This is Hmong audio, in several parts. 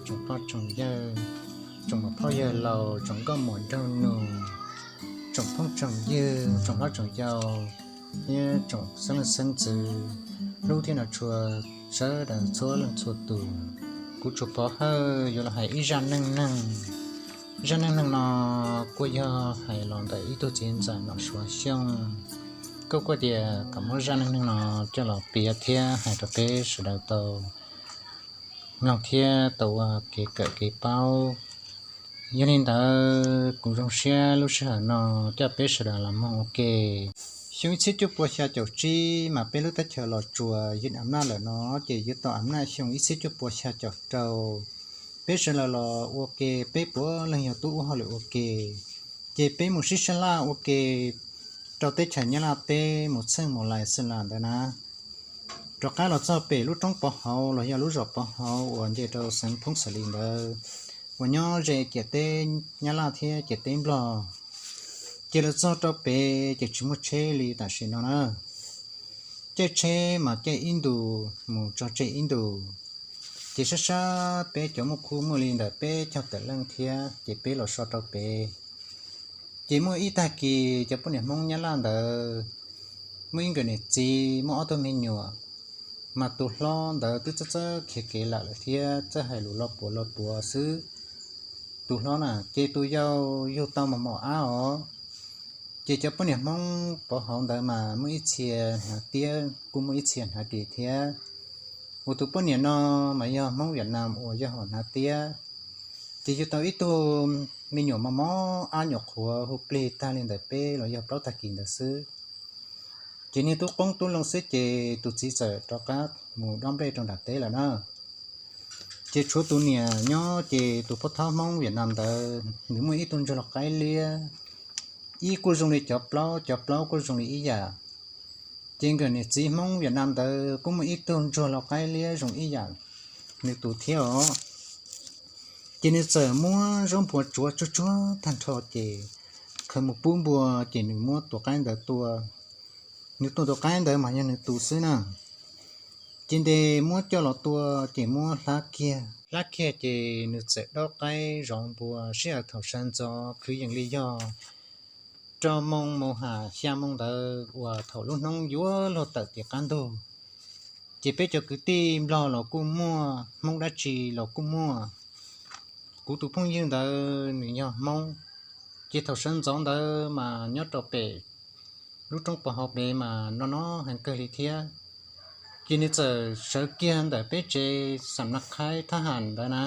tsoom pog tsoom yawg, tsoom muam phauj yawg laus, tsoom nkauj muam nraug nus, tsoom phooj tsoom ywg, tsoom hlob tsoom yau, thiab tsoom xeeb leej xeeb ntxwv, hlub thiab nco tshua sawv daws txhua leej txhua tus. Kuv Tsuas Pov Hawj yuav los hais ib zaj neej neeg. Zaj neej neeg no kuj yog hais los ntawm ib tug txiv ntxawm nom Suav Xyooj. Kuj kuj tias kom muab zaj neej neeg no coj los piav thiab hais rau peb sawv daws tau mloog thiab tau ua kev kawm kev paub. Yog li ntawd kuv zoo siab lub sij hawm no coj peb sawv daws los mloog ua ke. Xyoo ib txhiab cuaj pua xya caum tsib mas peb lub teb chaws Los Tsuas yeej am naj lawm no, ces yuav tau am naj xyoo ib txhiab cuaj pua xya caum rau. Peb sawv daws los ua ke, peb puav leej yog tub ua hauj lwm ua ke, ces peb mus sib sab laj ua ke rau teb chaws Nyab Laj teb mus txheej mus lais xwb las ntawd na. Rov qab los txog pem lub roob Pov Hauv los yog lub zos Pov Hauv uas nce rau xeev Phoob Xas Lis ntawd, uas nyob ze ciam teb Nyab Laj thiab ciam teb Nplog. Ces los txog rau pem ces tsis muaj tsheb li tam sim no na. Caij tsheb mas caij ib ntus mus tso tseg ib ntus. Ces sab sab peb cov muaj khub muaj li ntawm peb caug tawm leej thiab, ces peb los so rau pem. Ces muaj ib tag kis cov poj niam Hmoob Nyab Laj ntawd muaj ib nkawm niam txiv muaj ob tug me nyuam, mas tus hlob ntawd twb txawj txawj khiav kev lawm lawm thiab txawj hais lus lo puav lo puav xwb. Tus hlob na, ces tus yau yug tau mos mos ab os. Ces cov poj niam Hmoob Pov Hauv ntawd mas muaj ib txhia hnav tiab, kuj muaj ib txhia hnav ris thiab. Uas tus poj niam no mas yog Hmoob Viam Nam uas yog hom hnav tiab. Ces yug tau ib tug me nyuam mos mos ab nyuam qhuav hu plig tag li ntawm peb los yog plaub tag kis ntawd xwb. Ces niag tub qoob tub loo xwb ces tus txiv txawm rov qab mus dob nplej rau nram teb lawm na. Ces tshuav tus niam nyob, ces tus pov thawj Hmoob Viam Nam ntawd nws muaj ib tug ntsuag lau qaib liab, ib kuj zoo li cov plaub, cov plaub kuj zoo li ib yam. Ces nkawm niam txiv Hmoob Viam Nam ntawd kuj muaj ib tug ntsuag lau qaib liab zoo ib yam nws tus thiab os. Ces nws txawm muab zaub npua tsuav tsuag tsuag tag nrho ces khaws mus pub npua, ces nws muab tus qaib ntawd tua. Nws tua tus qaib ntawd mas yog nws tus xwb na. Ces ntes muab coj los tua, ces muab hlab kiag, hlab kiag ces nws txawm dob qaib zov npua. Sij hawm thaum sawv ntxov kwv yees li yog rau moo mus ham xya moo ntawd uas thaum lub hnub yuav luag tawm tim qab ntug. Ces peb cov kwv tij Nplog los kuj muaj, Hmoob dab tsi los kuj muaj. Kuv tus phooj ywg ntawd nws yog Hmoob, ces thaum sawv ntxov ntawd mas nyob rau pem lub roob Pov Hauv pem mas no no heev kawg li thiab. Ces nws txawm sawv kiag ntawm peb tsev xam na qhaib thab ham ntawd na,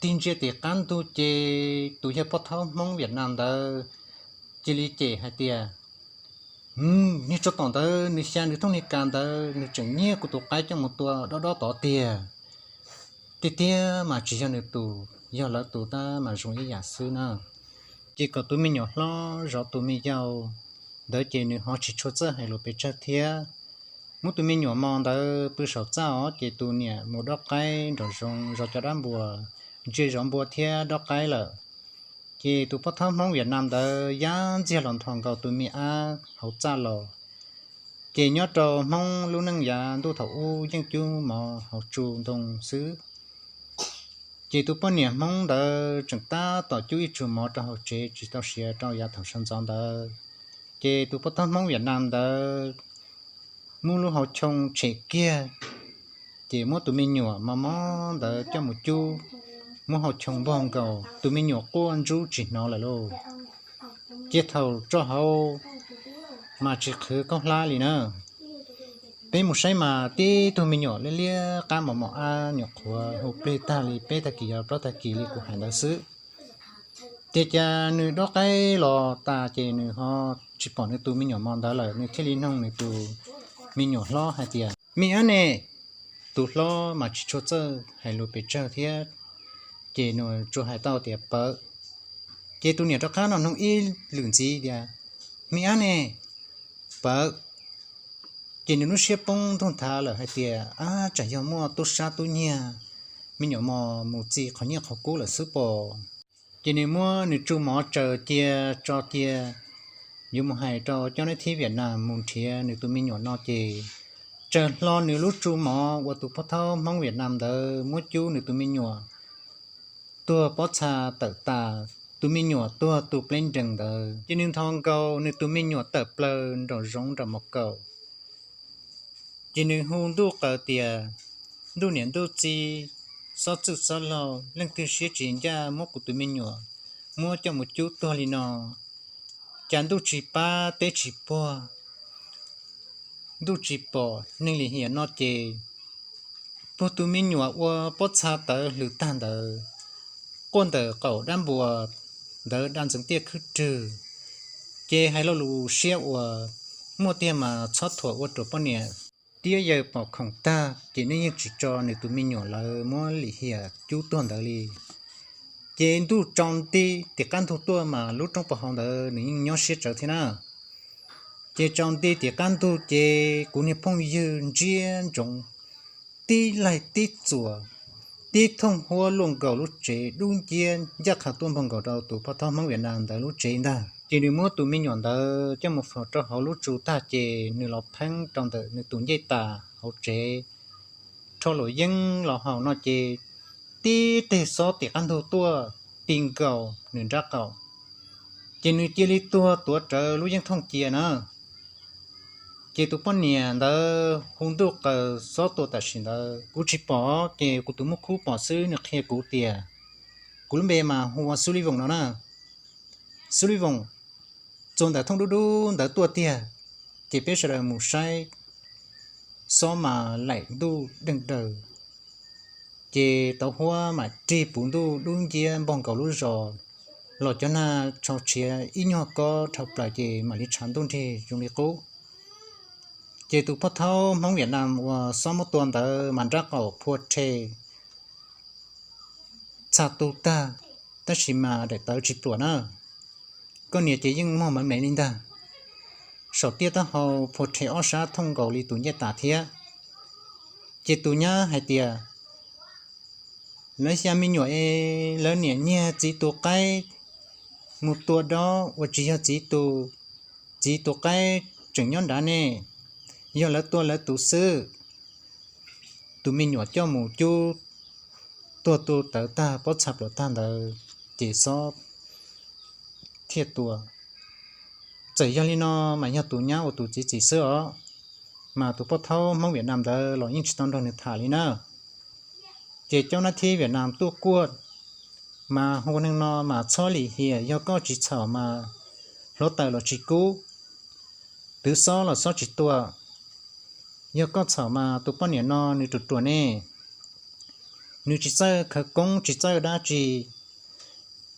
tig ntsia tim qab ntug ces tus yawg pov thawj Hmoob Viam Nam ntawd cia li cem hais tias, Niag tsov tom ntawd nws xya nws thooj niag kas ntawd nws tseem nyiag kuv tus qaib coj mus tua dob dob tod tiag. Tiag tiag mas tsis yog nws tus, yog lawv tus tab mas zoo ib yam xwb na. Ces kom tus me nyuam hlob zov tus me yau ntawd ces nws ho tsis tshua txawj hais lus pes tsawg thiab. Muab tus me nyuam mos ntawd pw saum txaj os, ces tus niam mus dob qaib nraum zoov zov cov dab npua, ntsia zov npua thiab dob qaib lawm. Ces tus pov thawj Hmoob Viam Nam ntawd yaj ntxiag los nthos nkaus tus me ab hauv txaj los. Ces nyob rau Hmoob lub neej yav ntuj thaum ub yeej cub mov hauv tsu ntoo xwb. Ces tus poj niam Hmoob ntawd tseem tab tom cub ib tsug mov rau hauv tsev tsis tau siav rau yav thaum sawv ntxov ntawd. Ces tus pov thawj Hmoob Viam Nam ntawd muab lub hauv choo tshem kiag, ces muab tus me nyuam mos mos ntawd coj mus cub, muab hauv choo npog nkaus, tus me nyuam quaj ntsub tsis hnov lawm lauj. Ces thaum tso hauv mas tsis qhwv kaub hlab li na. Peb mus saib mas tib tug me nyuam liab liab qab mos mos ab nyuam qhuav hu plig tag li peb tag kis yog plaub tag kis li kuv hais ntawd xwb. Ces cas nws dob qaib los tas ces nws ho tsis pom nws tus me nyuam mos ntawd lawm, nws thiaj li noog nws tus me nyuam hlob hais tias, Me ab ne? Tus hlob mas tsis tshua txawj hais lus pes tsawg thiab, ces nws tsuas hais tau tias, Pawv. Ces tus niam rov qab no noog ib lwm ntxiv tias, Me ab ne? Pawv. Ces nws lub siab poob ntuj nthav lawm hais tias, Ab, tsam yog muaj tub sab tub nyiag me nyuam mos mus txi qhov nyiaj qhov kub lawm xwb pom. Ces nws muab nws tsu mov tsaws cia tso cia, yuav mus hais rau cov nab thib Viam Nam mus nrhiav nws tus me nyuam no ces Raws hlo nws lub tsu mov uas tus phoj thaub Hmoob Viaj Nam ntawd muab cub nws tus me nyuam tuag pob txha tawm tas, tus me nyuam tuag tu pleb nrees ntawd, ces nws nthos nkaus nws tus me nyuam tawm plaws nraum zoov nram mos kaum. Ces nws hu ntuj qaws tias, ntuj niam ntuj txiv, xob txwj xob laug, leej twg siab tsis ncaj muab kuv tus me nyuam muab coj mus cub tuag li no, cas ntuj tsis pab teb tsis puag, ntuj tsis pom neeg lim hiam no ces puag tus me nyuam ua pob txha tawv hlws tag ntawd, quaj ntawm qaum dab npua ntawd da ntxeev tiaj khwb rwg, ces hais lo lus siab uas muaj tiag mas txhob thuam ua ruam poj niam. Tiab yawg pom khoom tag ces nws yeej tsis tso nws tus me nyuam lawv muab lim hiam cub tuag ntawd li. Ces ntuj tsaus nti tim qab ntug tuaj mas lub roob pos hauv ntawd nws yeej nyob siab tsawv thiab na. Ces tsaus nti tim qab ntug ces kuv niag phooj ywg ntsiab ntsoov tib laig tib txuas, tib thooj huab luaj nkaus lub tsev dub nciab ncaj qha tuaj npog nkaus rau tus phoj thaub Hmoob Viaj Nam ntawd lub tsev ntag. Ces nws muab tus me nyuam ntawd coj mus faus rau hauv lub tsu tag ces nws los pheeb rau ntawm nws tus ncej tas hauv tsev, rho luam yeeb los haus no ces tib teg xob tim qab ntug tuaj ti nkaus nws nrab qaum, ces nws cia li tuag tuav rawv lub yeeb thooj cia na. Ces tus poj niam ntawd hu ntuj qaws xob tua tam sim ntawd kuv tsis pom, ces kuv tus muam khub pom xwb, nws qhia kuv tias, kuv lub npe mas hu ua Xub Li Voos no na. Xub Li Voos, txuas ntawm thooj dub dub ntawd tuaj tiag, ces peb sawv daws mus saib xob mas laim ntuj deej daws, ces tauv huab mam rig puv ntuj dub nciab npog nkaus lub zos, los cov nag tshau tshiav ib nyuag kob dhau plaws ces mam li tshav ntuj nrig zoo li qub. Ces tus phoj thaub Hmoob Viaj Nam uas xob muab tua ntawd mas nrab qaum phua rhe txha tu tag, tab sis mas daim tawv tsis pluam na. Koj niam ces yeej muag mev mev li ntag, saum tiaj taub hau phua rhe ob sab thooj nkaus li tus ncej tas thiab. Ces tus nyab hais tias, lawv xya me nyuam es lawv niam nyiag txiv tus qaib mus tua dob uas tsis yog txiv tus, txiv tus qaib tseem nyob nrad ne, yog lawv tua lawv tus xwb. Tus me nyuam coj mus cub tuag tu tawv tag pob txha pluam tag ntawd, ces xob thiaj tua. Txawm yog li no mas yog tus nyab ua tus txiv txim xwb os, mas tus phoj thaub Hmoob Viaj Nam ntawd los yeej tsis tau nrog nws tham li na. Ces cov nab thib Viaj Nam tuaj kuaj mas hu neeg no mas txhob lim hiam, yog koj tsis txhaum mas hluav taws los tsis kub, twv xob los xob tsis tua. Yog koj txhaum mas tus poj niam no nws ruam ruam ne, nws tsis txawj khawv koob tsis txawj dab tsi,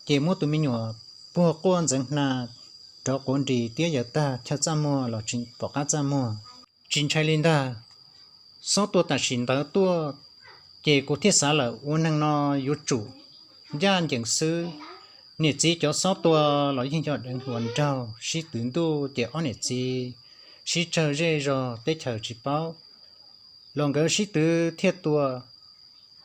ces muab tus me nyuam puag quaj ntxeev hna rov quav nris tiab yaws tag chaw txaj muag los tsis pom qab txaj muag. Tsis ntshai li ntag, xob tua tam sim ntawd tuaj, ces kuv thiaj xav lawm ua neeg no yuav tsum ncaj ncees xwb. Niam txiv cov xob tua los yeej yog deev hluas nraug sib twv ntuj, ces ob niam txiv sib tsawg zej zog teb chaws tsis paub, los nkawd sib twv thiaj tua.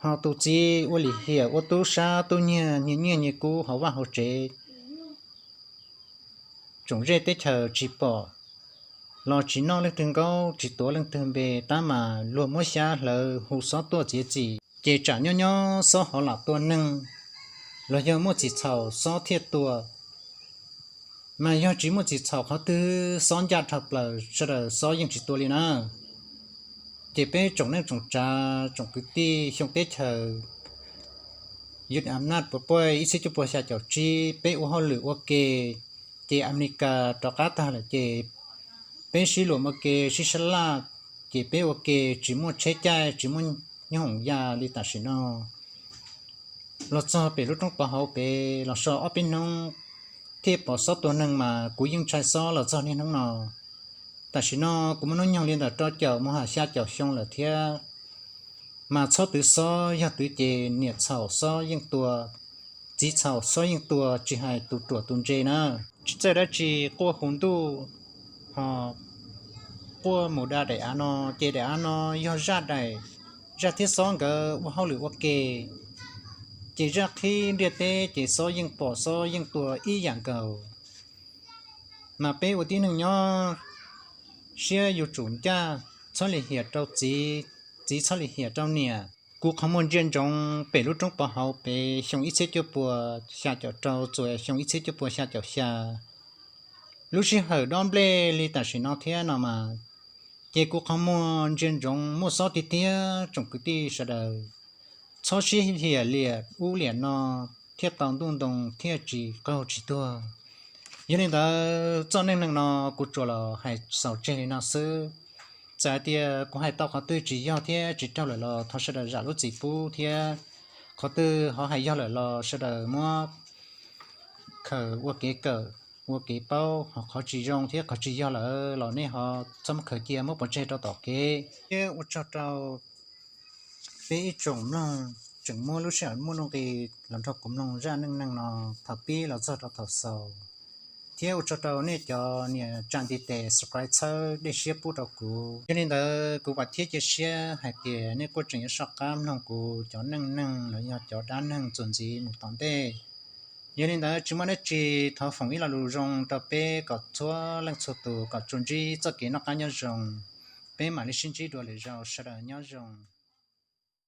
Ho tus txiv ua lim hiam ua tub sab tub nyiag nyiag nyiaj nyiag kub hauv vaj hauv tsev, tsoom zej teb chaws tsis pom, los tsis noj leej twg nkaub tsis tuav leej twg npe, tab mas luag muab xyab hlawv hu xob tuaj txiav txim. Ces tsam nyob nyob xob hov lam tua neeg, los yog muaj txim txhaum xob thiaj tua. Mas yog tsis muaj txim txhaum qhov twg xob ncaj dhau plaws sawv daws xob yeej tsis tua li na. Ces peb tsoom neej tsoom tsav tsoom kwv tij xyoo teb chaws yus am naj puas puaj ib txhiab cuaj puas xya caum tsib, peb ua hauj lwm ua ke, ces Amelikas rov qab tag lawm ces peb sib luam ua ke sib sab laj, ces peb ua ke tsis muaj tsheb caij tsis muaj nyooj hoom ya li tam sim no. Los txog pem lub roob pov hauv pem los so ob peb hnub thiaj pom xob tua neeg, mas kuv yeej ntshai xob los txog niaj hnub no. Tam sim no kuv muaj hnub nyoog li ntawm rau caum mus hais xya caum xyoo lawm thiab. Mas txhob twv xob, yog twv ces niam txhaum xob yeej tua, txiv txhaum xob yeej tua, tsis hais tus ruam tus ntse na. Tsis txawj dab tsi quaj hu ntuj, ho quaj mus da daim av no, ces daim av no yog zaj daim, zaj thiab xob nkawd ua hauj lwm ua ke, ces zaj qhib ntiaj teb ces xob yeej pom xob yeej tua ib yam nkaus. Mas peb ua tib neeg nyob siab yuav tsum ncaj, txhob lim hiam rau txiv, txiv txhob lim hiam rau niam. Kuv qhov muag ntsia ntsoov pem lub roob pov hauv pem xyoo ib txhiab cuaj puas xya caum rau txuas xyoo ib txhiab cuaj puas xya caum xya, lub sij hawm dob nplej li tam sim no thiab no mas, ces kuv qhov muag ntsia ntsoov muaj xob tiag tiag tsoom kwv tij sawv daws. Txhob sib hiam liam ub liam no thiaj tau ntuj ntoo thiaj tsis qaug tsis tuag. Yog li ntawd txoj neej neeg no kuv tsuas los hais xaus tseg li no xwb. Txawm hais tias kuv hais tau qhov twg tsis yog thiab tsis raug lawm los thov sawv daws zam lub txim pub thiab, qhov twg ho hais yog lawm los sawv daws muab khaws ua kev kawm, ua kev paub, ho qhov tsis zoo thiab qhov tsis yog lawm los nej ho txhob muab khaws cia muab pov tseg rau tom kev. Thiab ua tsaug rau peb ib tsoom mloog tseem muab lub sij hawm muaj nuj nqis los nrog kuv mloog zaj neej neeg no thaum pib los txog rau thaum xaus. Thiab ua tsaug rau nej cov nias tsa ntiv tes subscribe txhawb dej siab pub rau kuv. Yog li ntawd kuv vam thiab cia siab hais tias nej kuj tseem yuav soj qab mloog kuv cov neej neeg los yog cov dab neeg txuas ntxiv mus tom ntej. Yog li ntawd tsis muaj dab tsi, thov foom ib lo lus zoo rau peb kom txhua leej txhua tus kom tsuas ntsib txoj kev noj qab nyob zoo. Peb mam li sib ntsib dua lwm zaus, sawv daws nyob zoo.